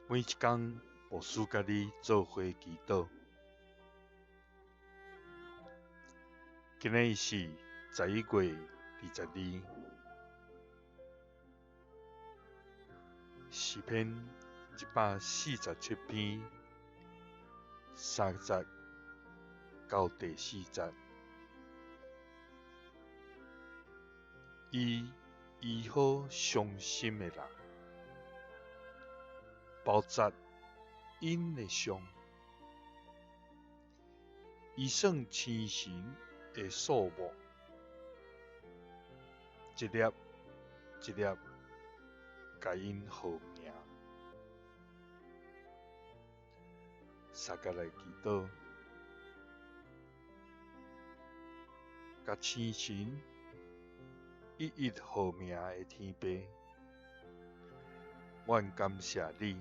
每一工，牧師佮你做伙祈禱。今日是11月22，詩篇147篇3節到第4節。伊醫好傷心的人，包紮𪜶的傷，伊算星辰的數目，一粒一粒共𪜶號名。相佮來祈禱，共星辰一一號名的天父，阮感謝你，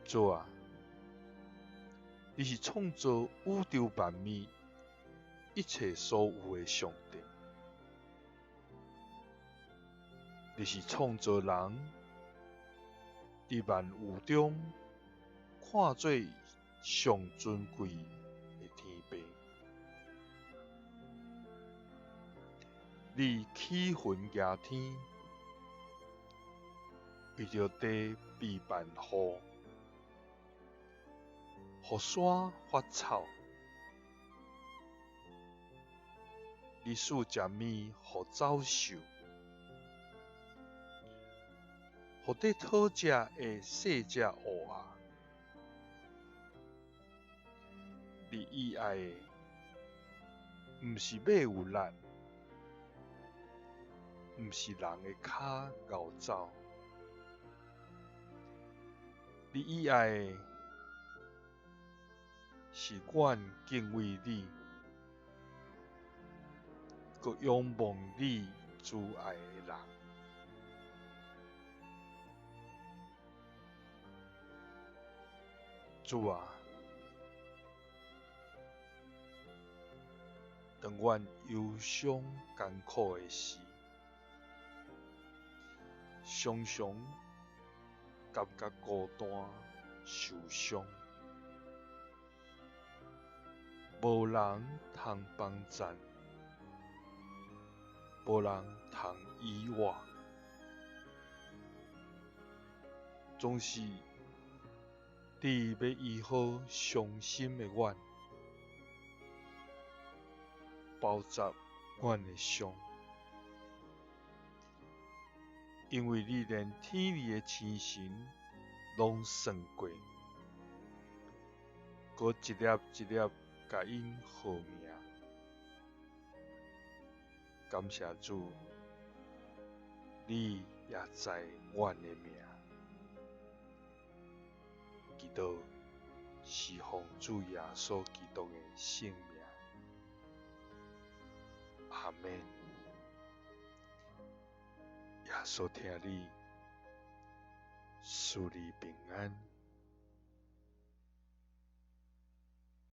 主啊，你是創造宇宙萬物一切所有的上帝，你是創造人佇萬有中看做上尊貴的天父。你起雲擎天，為著地備辦雨，予山發草。你賜食物予走獸，予佇討食的細隻烏鴉。你喜愛的，毋是馬有力，毋是人的跤𠢕走。你喜愛的是阮敬畏你，閣仰望你慈愛的人。主啊，當阮憂傷艱苦的時，常常感覺孤單、受傷，無人通幫贊，無人通醫我，總是你欲醫好傷心的阮，包紮阮的傷。因為你連天裡的星辰攏算過，閣一粒一粒共𪜶號名。感謝主，你也知阮的名。祈禱是奉主耶穌基督的聖名。阿們。耶穌疼你，賜你平安。